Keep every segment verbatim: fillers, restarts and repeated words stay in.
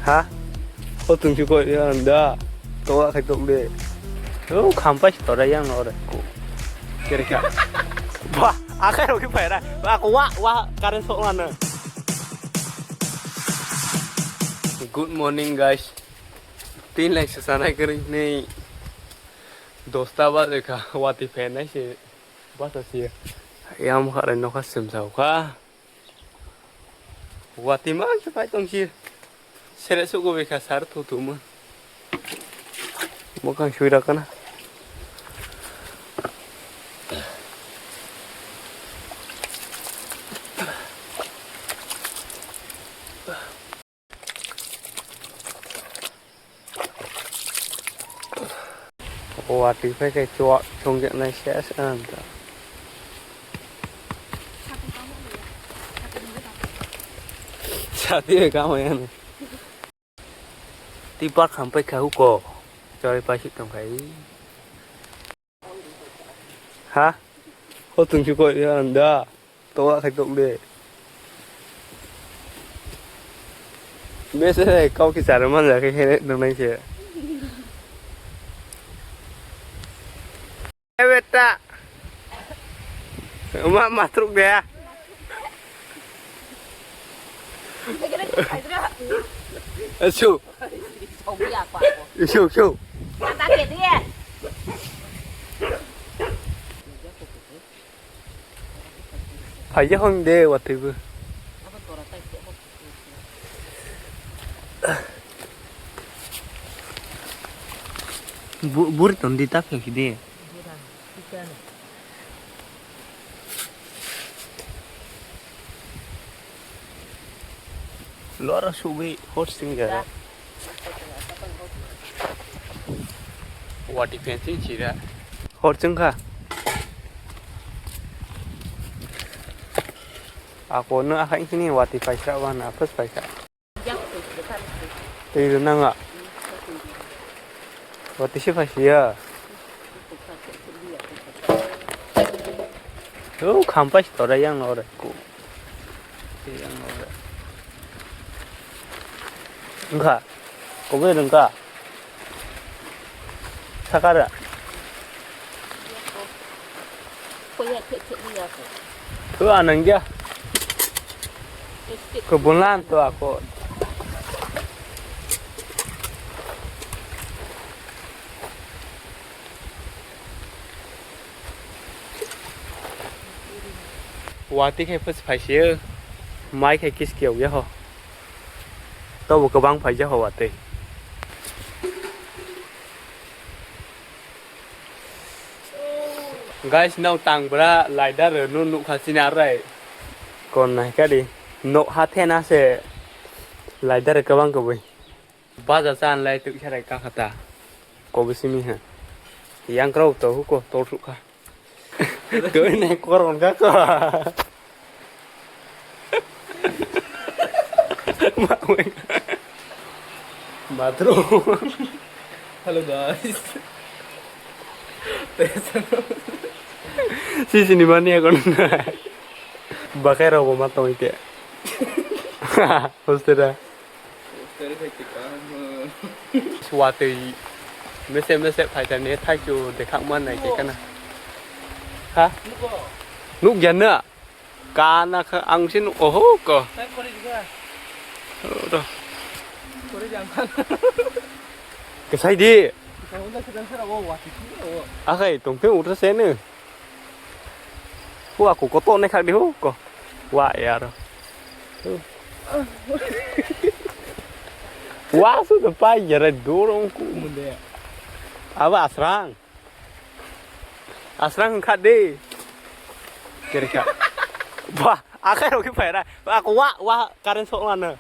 Ha? O tungsi koi ya anda. Towa khai tok de. O khampai si tora yang ore. Ko. Kere kya? Ba, akai roki paira. Ba, ko wa, wa, karen sok lana. Good morning, guys. Tin lai sa sanai kering ni. Dosta ba de ka, wati phen nai se. Ba sa si. Yam kha re no kha sim sa kha. Watwi ma se pai tong si. Sere sugo bikha sar thu thu ma. Mo kang sui ra kana. Watwi phai khe chuak songjaknai ses ang kha. Sati bai kamo ya. Tipar khampai kha huko. Choi pai sik tong khai. Ha? Ho tungsi koi ya anda. Towa khai tok de. Bese kau ki chara man ja khe hele nang nai se. Eh, beta. Ma, ma truk de. Asu. Asu, asu. Phai ya hong de, watwi bo. Bu-, buri ton di ta phek di. Lora subi hot sing jara. Wati fencing sira. Hot sing kha. Ako no akhai sini wati paisa wan aphas paisa. Twi rw nang a. Watwi se phai si ya. O khampai si tora yang ore ku. Yang ore. Wngkha. Koboi rwngkha. Sakara. Ko ya, khe, khe, ya, ko. To anang ya. Ko bulan to ako. Wati khai phas phaisio. Mai khai kis kiao ya ho. Tobo kwbang phaijak ho watwi. Guys, nw tang bwra laidar rw nw nukha chini arai. Kon nai kha di. Nok ha thena se laidar rw kwbang kwbwi. Baja chan lai twi sarai kakha ta. Kobo simi ha. Yang krau to huko tor sukha. Twi nai koron ka ko. Bathroom. Hello guys. Sisini mani akon. Bakai rok bo ma tong ite. Hostel da. Watwi mese mese phaithani thaichu dekhak man nai khe kana. Ha? Nuk ya na? Kana kha ang sin oho ko. Ro. Kesai di. Akhai tongphe utra sene. Hu aku koto ne khak di hu ko. Wa yar. Wa su de pai yare dorong ku. Aba asrang. Asrang kha de. Kere kha. Ba, akhai roki phaira. Aku wa wa current sok lana.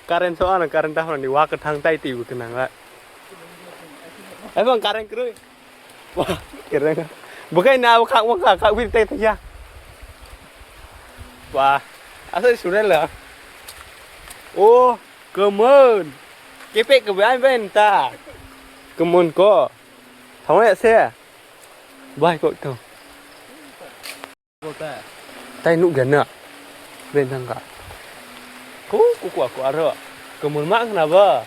Current sok lana current ta horni wa kwthang tai twi bo kwnang la. Ebong current kwrwi. Wah, keren. Bukai na, buka, buka, kak bir teh ya. Wah, asal sudah lah. Oh, kemen. Kepek ke bain bain ta. Kemen ko. Thawa ya se. Bai ko to. Tai nuk gana. Ben thang ka. Ku, ku, ku, aku aro. Kwmwrma wngkha na bo?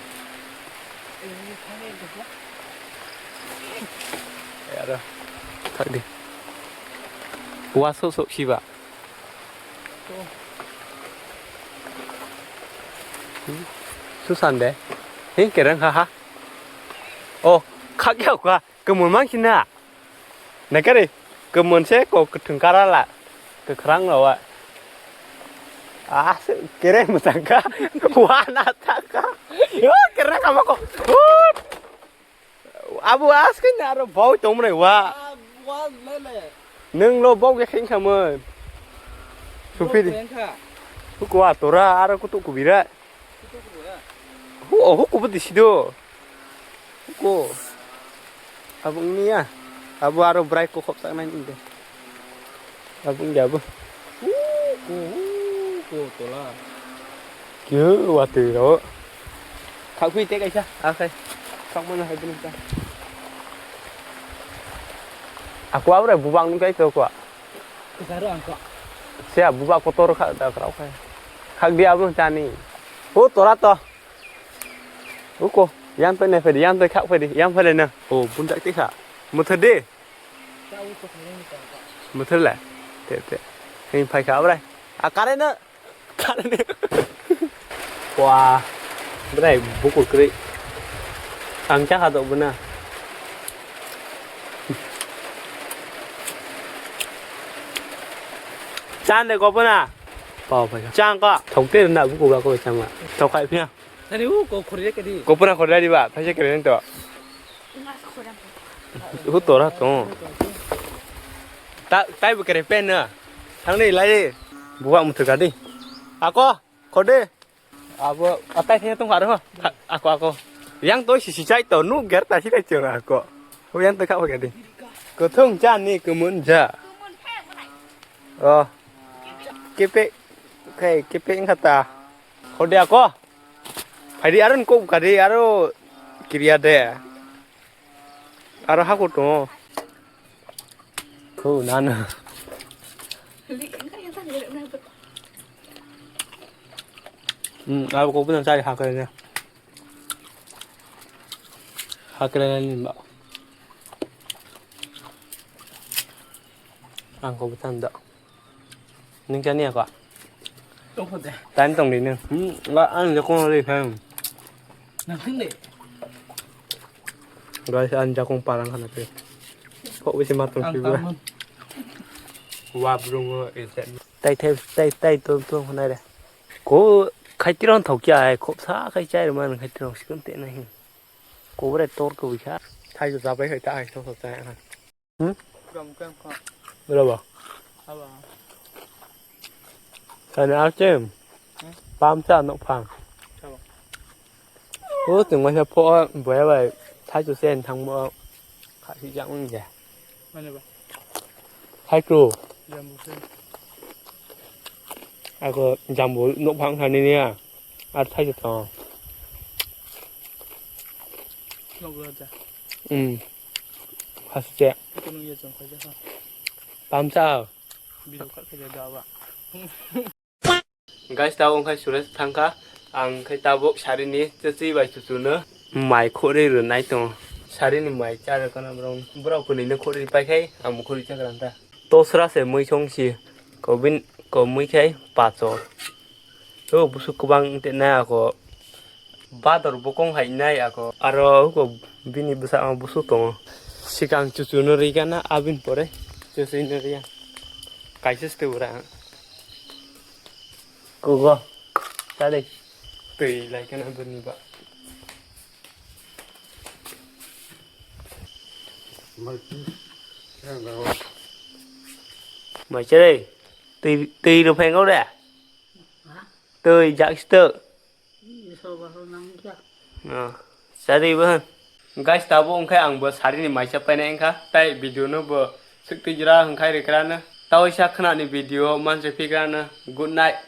Aro. Thak di. Wa sok sok siba. Susan de. Hing kereng ha ha. Oh, khak ya kwa. Kwmwrma wngkha na. Naikari, kwmon se ko kwthwng karala, kwkhrang rawa. Ah, se kere mwchangkha, wana thaka. Yo, kere kama ko. Hut. Abu as ke naro bau tong mre wa. Nwng lo bau ke kheng khamon. Supiri. Hukwa tora aro kutuk kubira. Hu, oh, hukubu disido. Huko. Abo wngya. Abo aro bwrai kokhop chaknai wngde. Abo wngya abo. Huko, huko, tola. Kyo, watwi ro. Khakhui te kaisa, akhai. Khakmano hai bini ta. Aku abo rai bubang nung kai to kwa. Karo angko. Sia buba kotor kha da krao khai. Khak di abo chani. Ho tora to. Uko, yang to ne phedi, yang to khak phedi, yang phedi na. Oh, bundak te kha. Muthar de. Muthar la. Te te. Hei phai kha abrai. A kare na. Wah, berai bukur kwrwi. Ang cha kha dok bwna. Chan de kopona. Pao phai. Chang ka. Thok te na bukur ba ko chang ma. Thok khai phia. Tani u ko khori ke di. Kopona khori di ba, phai se kre to. Hu tora to. Ta, tai bu kere pen na. Thang ni lai. Buwa muthur ka di. Ako, khode. Abo, atai thai tong aro. Ako, ako. Yang toi si si chai to, nu ger ta si chai chong ako. Ho yang to kha ka di. Ko thong cha ni ko mun ja. Oh. Kepe, kai, kepe ngata. Khode ako. Phaidi aro kok kadi aro kiriya de. Aro hako tongo. Khu nana. Hmm, aro kok bina chai hakre ne. Hakre ne ni ba. Ang kok bina da. Nung chani ako? Tongkho de. Time tong di nung. Hmm, la ang jakong ri phang. Nang thing de. Guys, ang jakong parang khana pe. Kok bisi matong. Ang pi ba. Tamon. Wa brung o ese. Tai tai tai tai to to khana re. Ko khai tirong thok ya ai, khop sa khai chai man khai tirong sikon te nahi. Ko bre tor ko bikha. Thai jo jabai khai ta ai thok thok chai. Hmm? Buka, buka, buka. Berapa? Apa? Sana Artem. Hmm? Pam sa nok phang. Apa? Oh, tengah siapa? Boya bai. Thai tu sen thang mo. Kha si jang ung ya. Mana ba? Thai tu. Jambu sen. Ako jambu nok phang thani ni ya. Ar thai tu to. Nok lo ja. Hmm. Haste. Ito nung ya jong khaja ha. Pamsa. Video khat khaja da ba. Guys, tabuk wngkha Suresh thangkha. Ang khe tabuk sarini chwchwi bai chuchuno mai khorwi rwnai tongo. Sarini mai charwkana borok, borok kwnwino khorwi paikhai, ang bo khorwi chakranta. Tosra se mui songsi, kobin, komui khai pachor. O busuk kwbang tenai ako. Bador bokong hai nai ako. Aro huko bini bwsakma busu tongo. Sikang chuchuno rigana abin pore chuchuino riya. Kaisa ste ura. Kugo. Tade. Twi lai kana bini ba. Mai chere. Twi, twi ro phai ngau de. Twi jak sto. Soba ho nang kya? Ah, sari bo. Guys, tabuk wngkha ang bo sarini maisa painai wngkha. Tai video no bo swktwi jora wngkha rikrano. Tawi sa khwnani video manse phikrano. Good night.